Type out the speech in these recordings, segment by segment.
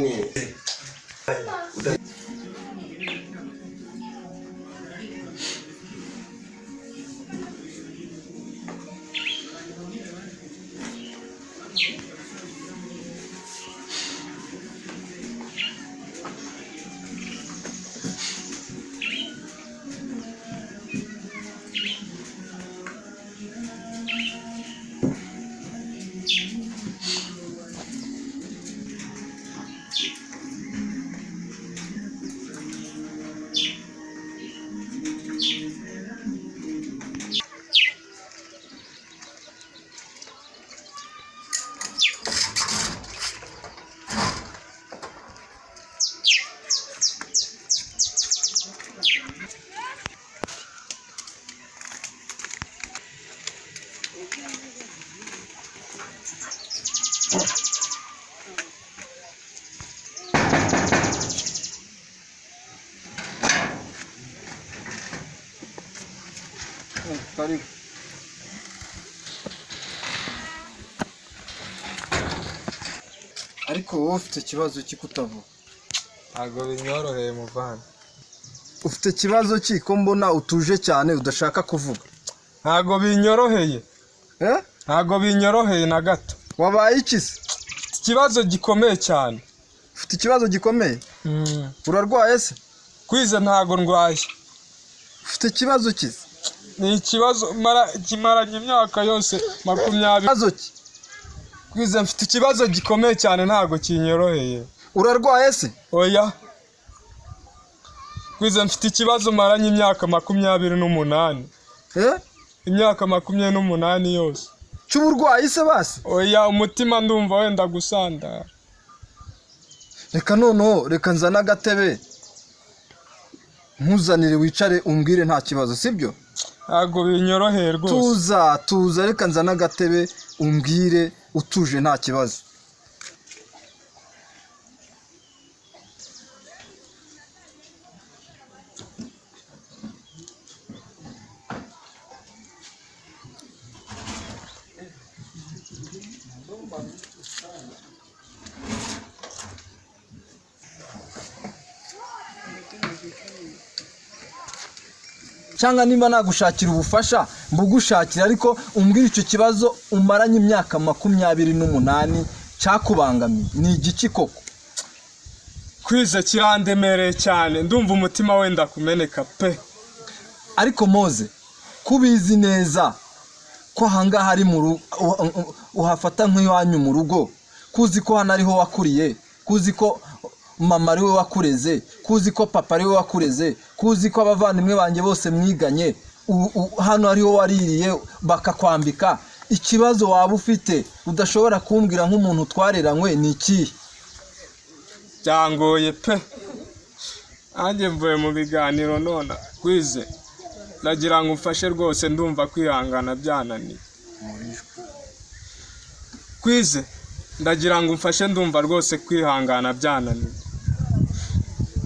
Yani Karibu. Ariko wowe ufite ikibazo ki kutavuga? Ntabwo binyoroheye muvana. Ufite ikibazo ki ko mbona utuje cyane udashaka kuvuga? Ntabwo binyoroheye. Eh? Ntabwo binyoroheye na gato. Wabaye iki se? Mfite ikibazo gikomeye cyane. Ufite ikibazo gikomeye? Urarwaye se? Kwize ntabwo ndwaye. Ufite ikibazo ki se? Ni ikibazo kimaranye imyaka yose 20. Ikibazo ki? Kwize mfite ikibazo gikomeye cyane ntabwo kinyoroheye. Urarwaye se? Oya. Kwize mfite ikibazo maranye imyaka 28. Eh? Imyaka 28 yose. Cy'uburwayi se basi? Oya, umutima ndumva wenda gusandara. Reka noneho, reka nzane agatebe nkuzanire wicare umbwire nta kibazo, sibyo? Ntabwo binyoroheye rwose. Tuza, tuza, reka nzane agatebe umbwire utuje nta kibazo. Cyangwa niba nagushakira ubufasha mbugushakira, ariko umbwire icyo kibazo umaranye imyaka 28 cyakubangamiye ni igiki koko? Kwize kirandemereye cyane, ndumva umutima wenda kumeneka pe. Ariko Moze, kubizi neza ko ahangaha ari mu uhafata nk'iwanyu mu rugo, kuzi ko hano ariho wakuriye, kuzi ko mama ari we wakureze, kuzi ko papa ari we wakureze, kuzi ko abavandimwe banjye bose mwiganye, hano ariho waririye bakakwambika, ikibazo waba ufite udashobora kumbwira nk'umuntu twareranywe ni ikihe? Byangoye pe. Nanjye mvuye mu biganiro none Kwize, ndagira ngo umfashe rwose, ndumva kwihangana byananiye. Kwize, ndagira ngo umfashe, ndumva rwose kwihangana byananiye.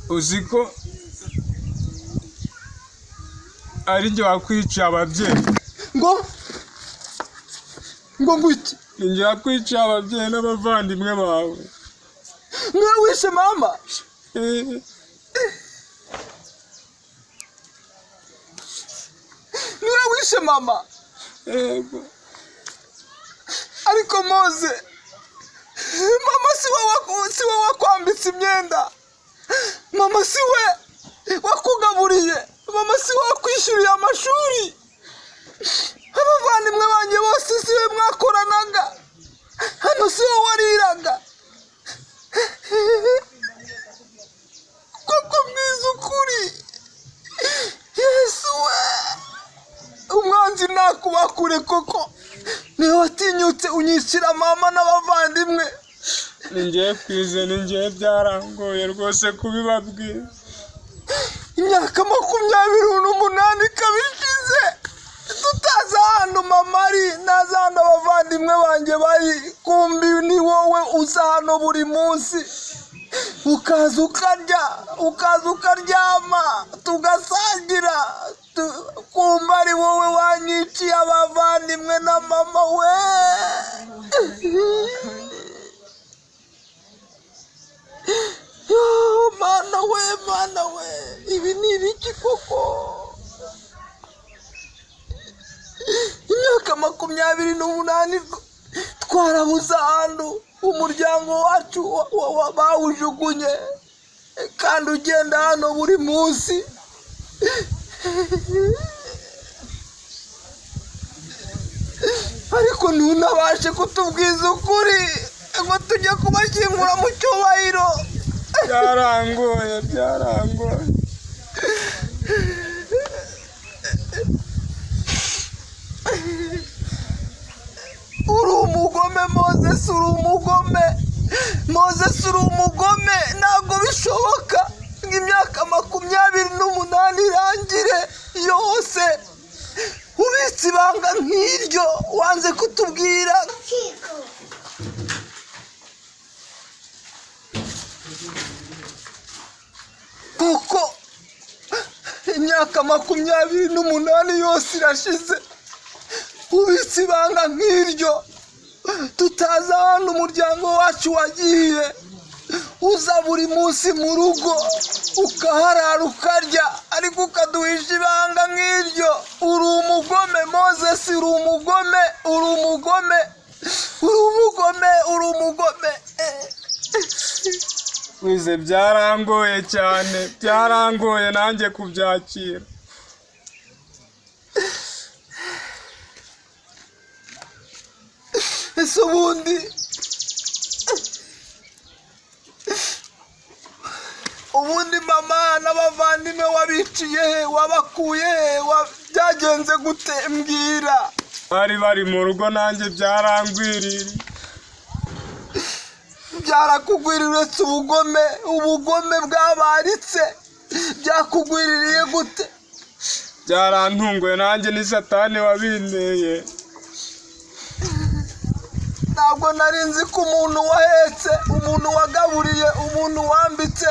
Uzi ko ari njye wakwiciye ababyeyi. Ngo ngo ngwiki? Ni njye wakwiciye ababyeyi n'abavandimwe bawe. Niwe wishe mama? Niwe wishe mama? Yego. Ariko Moze, mama si we wakwambitse imyenda, mama si we wakugaburiye, mama si we wakwishyuriye amashuri, abavandimwe banjye bose si we mwakoranaga, hano si we wariraga. Koko mwiza ukuri, Yesu we, umwanzi nakubakure koko. Niwe watinyutse unyishyira mama n'abavandimwe. Ni njye Kwize, ni njye, byarangoye rwose kubibabwira. Imyaka 28 ikaba ishize tutazi ahantu mama ari, ntazi ahantu abavandimwe banjye bari. Kumbi ni wowe uza hano buri munsi, ukaza ukarya, ukaza ukaryama, tugasangira, kumva ari wowe wanyiciye abavandimwe na mama we. Yo, Mana we, Mana we, ibi ni ibiki koko? Imyaka 28 twarabuze ahantu umuryango wacu bawujugunye, kandi ugenda hano buri munsi. Ariko ntunabashe kutubwiza ukuri ngo tujye kubashyingura mu cyubahiro. Byarangoye, byarangoye. Uri umugome Moses, uri umugome Moses, uri umugome. Ntabwo bishoboka ngo imyaka 28 irangire yose ubitse ibanga nk'iryo wanze kutubwira. Kuko imyaka 28 yose irashize ubitse ibanga nk'iryo, tutazi ahantu umuryango wacu wagiye. Uza buri munsi mu rugo ukaharara ukarya, ariko ukaduhisha ibanga nk'iryo. Uri umugome Moses, uri umugome, uri umugome, uri umugome, uri umugome. Wize byarangoye cyane, byarangoye nanjye kubyakira. Ese ubundi mama n'abavandimwe wabiciye he? Wabakuye he? Byagenze gute? Mbwira. Bari bari mu rugo nanjye byarangwiririye. Byarakugwiririye uretse ubugome, ubugome bwabaritse. Byakugwiririye gute? Byarantunguye nanjye, ni satani wabinteye. Ntabwo nari nzi ko umuntu wahetse, umuntu wagaburiye, umuntu wambitse,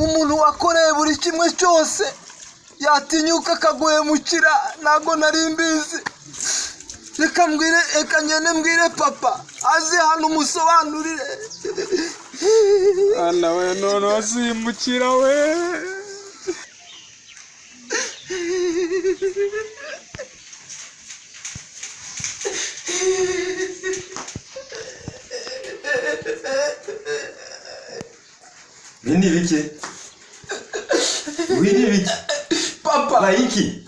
umuntu wakoreye buri kimwe cyose yatinyuka akaguhemukira. Ntabwo nari mbizi. Reka mbwire, reka ngende mbwire papa aze hano umusobanurire. Ana we, noneho simukira we. Ibi ni ibiki? Ibi ni ibiki? Papa, Bayiki?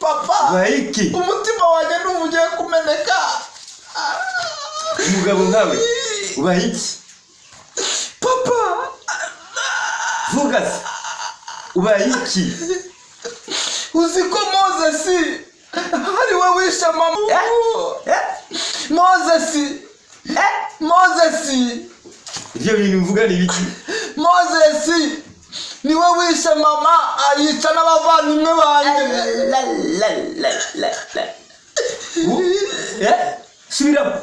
papa, Bayiki? umutima wanjye ndumva ugiye kumeneka. Umugabo nkawe ubaye iki? Papa, Vuga se, ubaye iki? uzi ko Moses ari we wishe mama? Moses, Moses, Ibyo bintu mvuga ni ibiki? Moses niwe wishe mama, ayica n'abavandimwe banjye. Subiramo.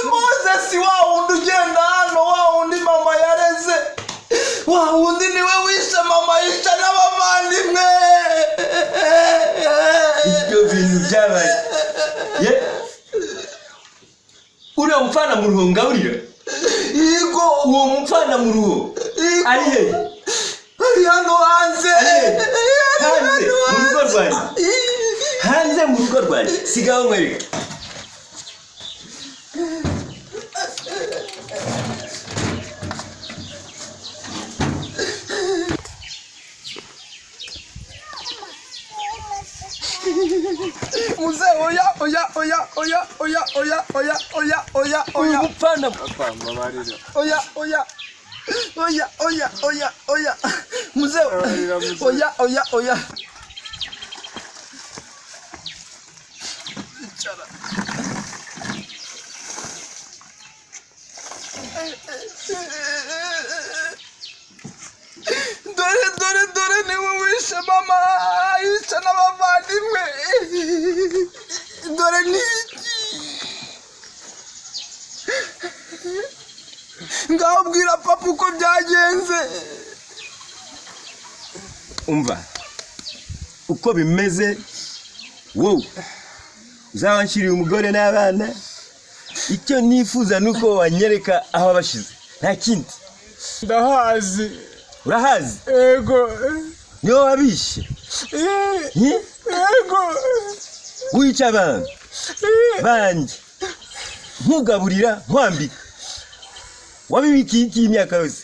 Moses wa wundi ugenda hano, wa wundi mama yareze, wa wundi niwe wishe mama, yica n'abavandimwe. Ibyo bintu byabaye. Ye? Uriya mupfana mu ruho ngaburira? Yego. Uwo mupfana mu ruho ari he? Ari hano hanze. Ari he? Hanze mu rugo rwanjye. Hanze mu rugo rwanjye. Sigaho nkwereke. Muze, oya, oya, oya, oya, oya, oya, oya, oya, oya, Uyu oya, mupfana Papa, mbabarira. oya, oya, oya, oya, oya, oya, muze, Mbabarira, muze. oya, oya, oya. Icara. Dore, dore, dore niwe wishe mama, yica n'abavandimwe. Dore ni iki? Ngaho bwira papa uko byagenze. Umva uko bimeze, wowe uzaba nshyiriye umugore n'abana, Icyo nifuza ni uko wanyereka aho wabashize, nta kindi. Ndahazi. Urahazi? Ego. Niwe wabishe? Ego. Wica abantu banjye, nkugaburira, nkwambika, wabibikiye iki imyaka yose?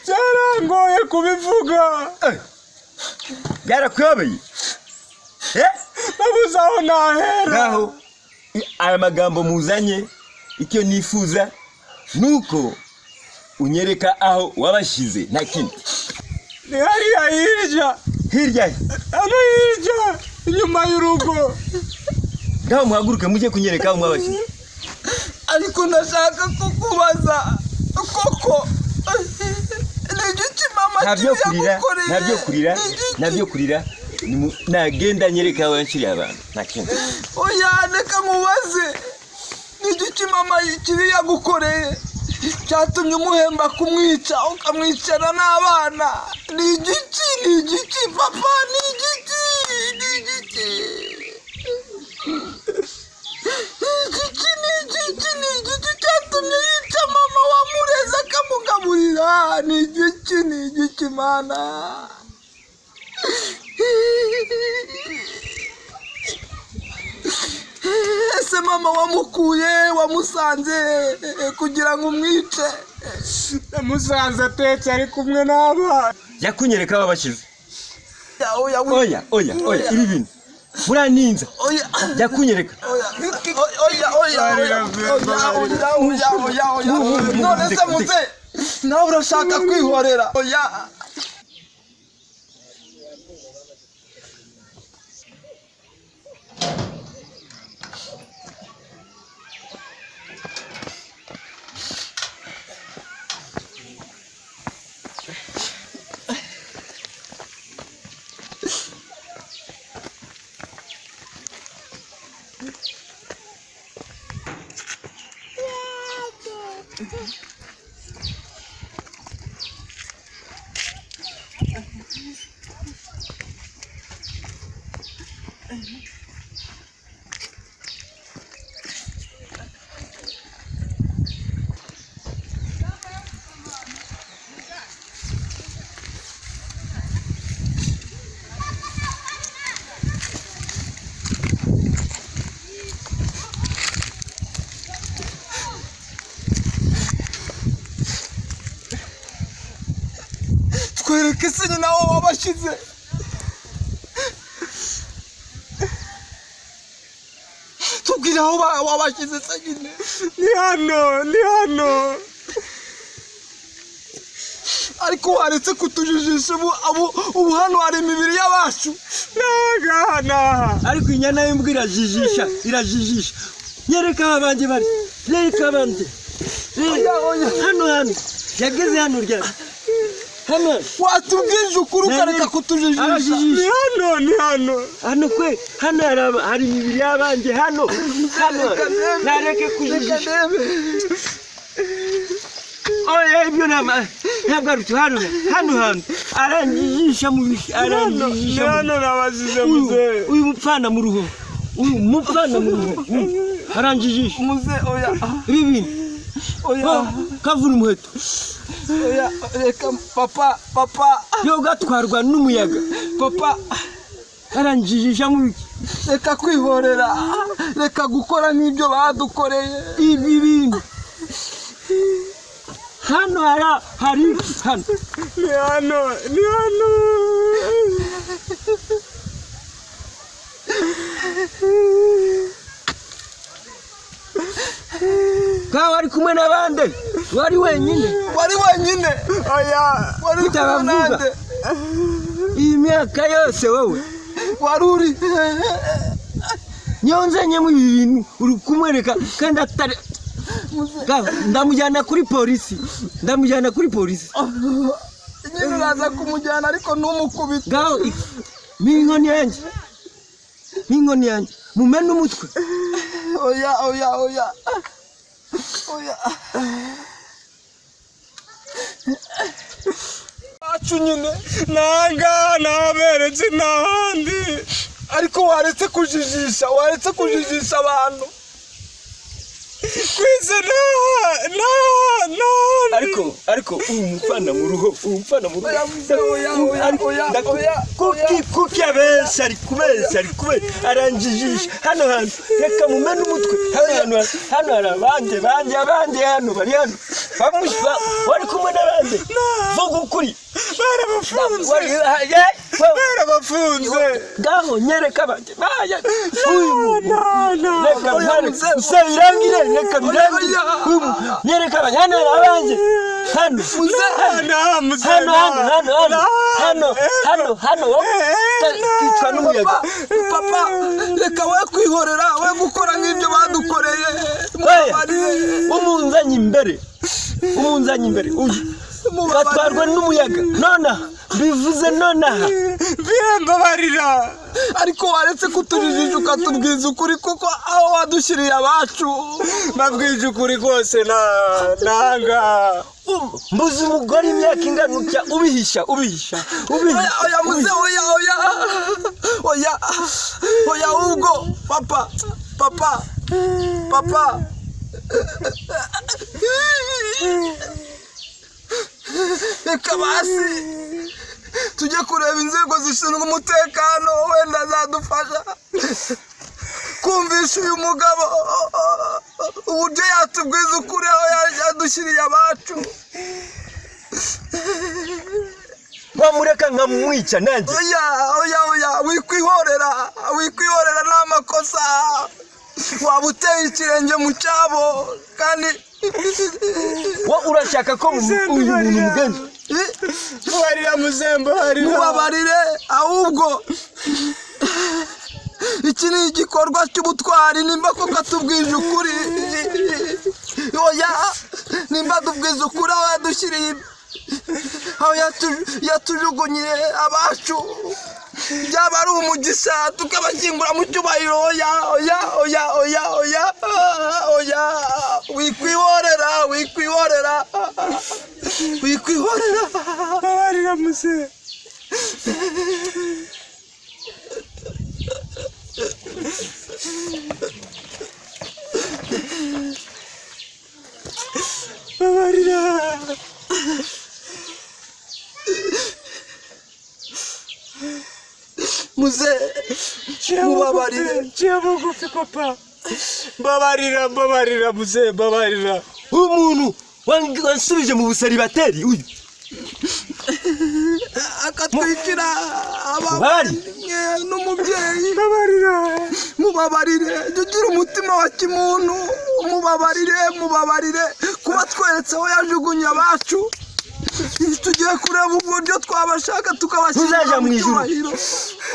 Byarangoye kubivuga. Byarakuyobeye? Nabuze aho nahera. Ngaho aya magambo muzanye, icyo nifuza nuko unyereka aho wabashize, nta kindi. Ni hariya hirya. Hirya? Hano hirya inyuma y'urugo. Ngaho muhaguruke mujye kunyereka aho mwabashize. Ariko ndashaka kukubaza koko, ni igiki mama Ntabyo kurira, yagukoreye? ntabyo kurira, ntabyo kurira. Nagenda nyereka aho yanshyiriye abantu, nta kindi. Oya, reka nkubaze, ni igiki mama kibi yagukoreye cyatumye umuhemba kumwica, ukamwicara n'abana? Ni igiki? Ni igiki papa? Ni igiki? Ni igiki? Igiki ni igiki? Ni igiki cyatumye yica mama wamureze akamugaburira? Ni igiki? Ni igiki mana? Ese mama wamukuye, wamusanze kugira ngo umwice? Namusanze atetse ari kumwe n'abana. Jya kunyereka aho wabashize. Oya. Oya, oya, oya, ibi bintu muraninza. Oya. Jya kunyereka. Oya, oya, oya, oya, oya, oya, oya, oya. None se muze, nawe urashaka kwihorera? Oya. Twereke se nyina wo wabashize. Tubwire aho wabashize se nyine. Ni hano, ni hano. Ariko waretse kutujijisha ubu hano hari imibiri y'abacu. Naga naha. Ariko inyana y'imbwa irajijisha, irajijisha. Nyereka aho abanjye bari, nyereka abandi. Oya, oya. Hano, hano yageze hano ryari? Hano. Watubwije ukuri ukareka kutujijisha. Arajijisha. Ni hano, ni hano. Hano kwe, hano hari imibiri y'abanjye hano, hano. Nareke kujijisha. Oya, ibyo ntabwo ari hano, hano, hano aranjijisha mu bishi, Ni hano, ni aranjijisha mu hano nabasize uyu muzehe. uyu mupfana mu ruho, uyu mupfana mu ruho, aranjijisha. Muze, oya. Ibi bintu. Oya. Kavura umuheto. Oya, reka papa, papa. Yo gatwarwa n'umuyaga. Papa. Aranjijisha mu biki? Reka kwihorera, reka gukora nk'ibyo badukoreye. Ibi bintu hano hari hano. Ni hano, ni hano. Ngaho wari kumwe n'abandi, wari wenyine? Wari wenyine? Oya. Wari kumwe Utabavuga. nande? Iyi myaka yose wowe Wari uri? nyonzanyemo ibi bintu uri kumwereka kandi atari. Ngaho, ndamujyana kuri polisi, ndamujyana kuri polisi. Nyine uraza kumujyana ariko ntumukubite. Ngaho mpa inkoni yanjye, mpa inkoni yanjye, mumene umutwe. Oya, oya, oya, oya. Bacu nyine. Nanga naberetse n'ahandi. Ariko waretse kujijisha, waretse kujijisha abantu. Rwose na na. Ariko umupfana mu rugo, umupfana mu rugo. Oya, oya, oya, oya, oya. Kuki abeshya, ari kubeshya, ari kubeshya, aranjijisha hano hantu. Reka mumene umutwe hano hantu, hano hari abandi bandi, abandi hano bari hano. Wari kumwe n'abandi, vuga ukuri. Barabafunze. Barabafunze. Ngaho nyereka abandi baya. Na na. Reka muze. Se birangire, reka birangire. Oya. Nyereka abandi hano, hari abandi hano. Na muze. Hano, hano, hano, hano, hano, hano, hano, kicwa n'umuyaga. Papa, reka we kwihorera, we gukora nk'ibyo badukoreye. Oya, Mubabarire. umunzanye imbere, umunzanye imbere uyu batwarwa n'umuyaga nonaha, bivuze nonaha. Mbabarira. Ariko waretse kutujijisha ukatubwiza ukuri, kuko aho wadushyiriye abacu. Mbabwije ukuri rwose, na nanga. Mbuze umugore imyaka ingana utya, ubihisha, ubihisha, Oya. ubihisha. Oya muze, oya, oya, oya, oya. Ahubwo papa, papa, papa, reka basi tujye kureba inzego zishinzwe umutekano, wenda zadufasha kumvisha uyu mugabo uburyo yatubwiza ukuri aho yadushyiriye abacu. Wamureka nkamwica nanjye. Oya, oya, oya, wikwihorera, wikwihorera, ni amakosa waba uteye ikirenge mu cyabo kandi. Wo urashaka ko uyu muntu mugenzi Mbabarira muze, mbabarira. Mubabarire. Ahubwo iki ni igikorwa cy'ubutwari, nimba koko atubwije ukuri. Oya, nimba atubwije ukuri aho yadushyiriye, aho yatujugunye abacu, byaba ari umugisha tukabashyingura mu cyubahiro. Oya, oya, oya, oya, oya, oya, wikwihorera, wikwihorera, wikwihorera. Mbabarira muze. Mbabarira. Muze, mubabarire. Ciye bugufi papa. Mbabarira, mbabarira muze, mbabarira. Umuntu wansubije mu buseribateri uyu. Akatwicira Mubabari. abavandimwe n'umubyeyi. Mbabarira. Mubabarire, jya ugira umutima wa kimuntu, mubabarire, mubabarire kuba tweretse aho yajugunye abacu. Tugiye kureba uburyo twabashaka tukabashyira Tuzaja mu ijuru. cyubahiro.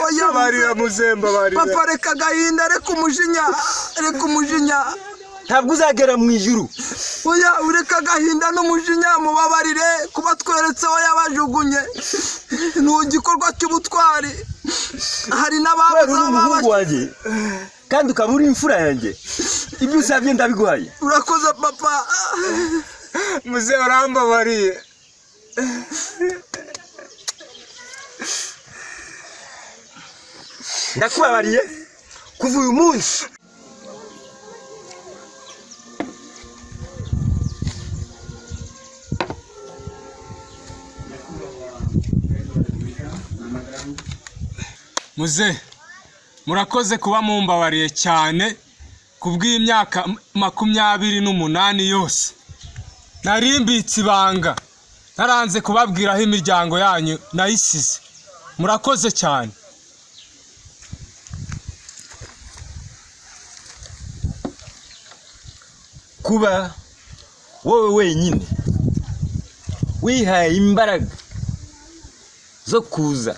Oya. Mbabarira muze, mbabarira. Papa, reka agahinda, reka umujinya, reka umujinya. Ntabwo uzagera mu ijuru. Oya, ureka agahinda n'umujinya, mubabarire kuba tweretse aho yabajugunye, ni igikorwa cy'ubutwari. Hari Kubera n'ababuze uri aho umuhungu babashyira. wanjye kandi ukaba uri imfura yanjye, ibyo usabye ndabiguhaye. Urakoze papa. Muze, urambabariye. Ndakubabariye kuva uyu munsi. Muze, murakoze kuba mumbabariye cyane kubw'imyaka 28 yose narimbitse ibanga, naranze kubabwira aho imiryango yanyu nayisize. Murakoze cyane. Kuba wowe wenyine wihaye imbaraga zo kuza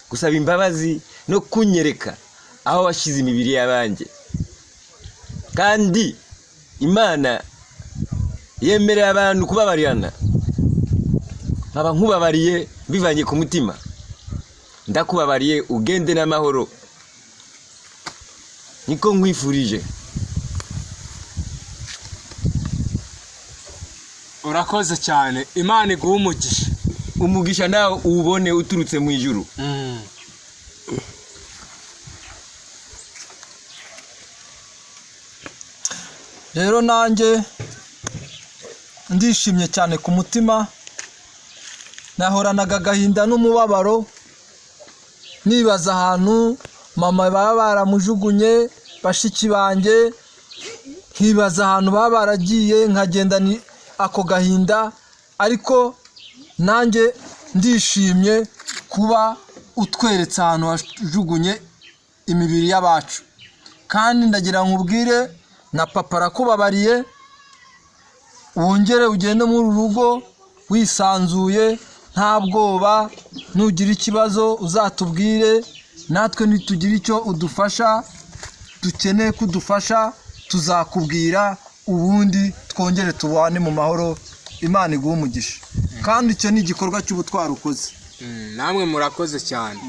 gusaba imbabazi no kunyereka aho washyize imibiri y'abanjye, kandi Imana yemerera abantu kubabarirana, nkaba nkubabariye mbivanye ku mutima. Ndakubabariye, ugende n'amahoro, niko nkwifurije. Urakoze cyane, Imana iguhe umugisha. Umugisha nawe uwubone uturutse mu ijuru. Rero nanjye Ndishimye cyane ku mutima. Nahoranaga agahinda n'umubabaro, nibaza ahantu mama baba baramujugunye, bashiki banjye, nkibaza ahantu baba baragiye, nkagenda ni ako gahinda. Ariko nanjye ndishimye kuba utweretse ahantu wajugunye imibiri y'abacu. Kandi ndagira ngo nkubwire na papa arakubabariye, wongere ugende muri uru rugo wisanzuye, nta bwoba. Nugira ikibazo uzatubwire, natwe nitugira icyo udufasha, dukeneye ko udufasha tuzakubwira, ubundi twongere tubane mu mahoro. Imana iguhe umugisha, kandi icyo ni igikorwa cy'ubutwari ukoze. Namwe murakoze cyane.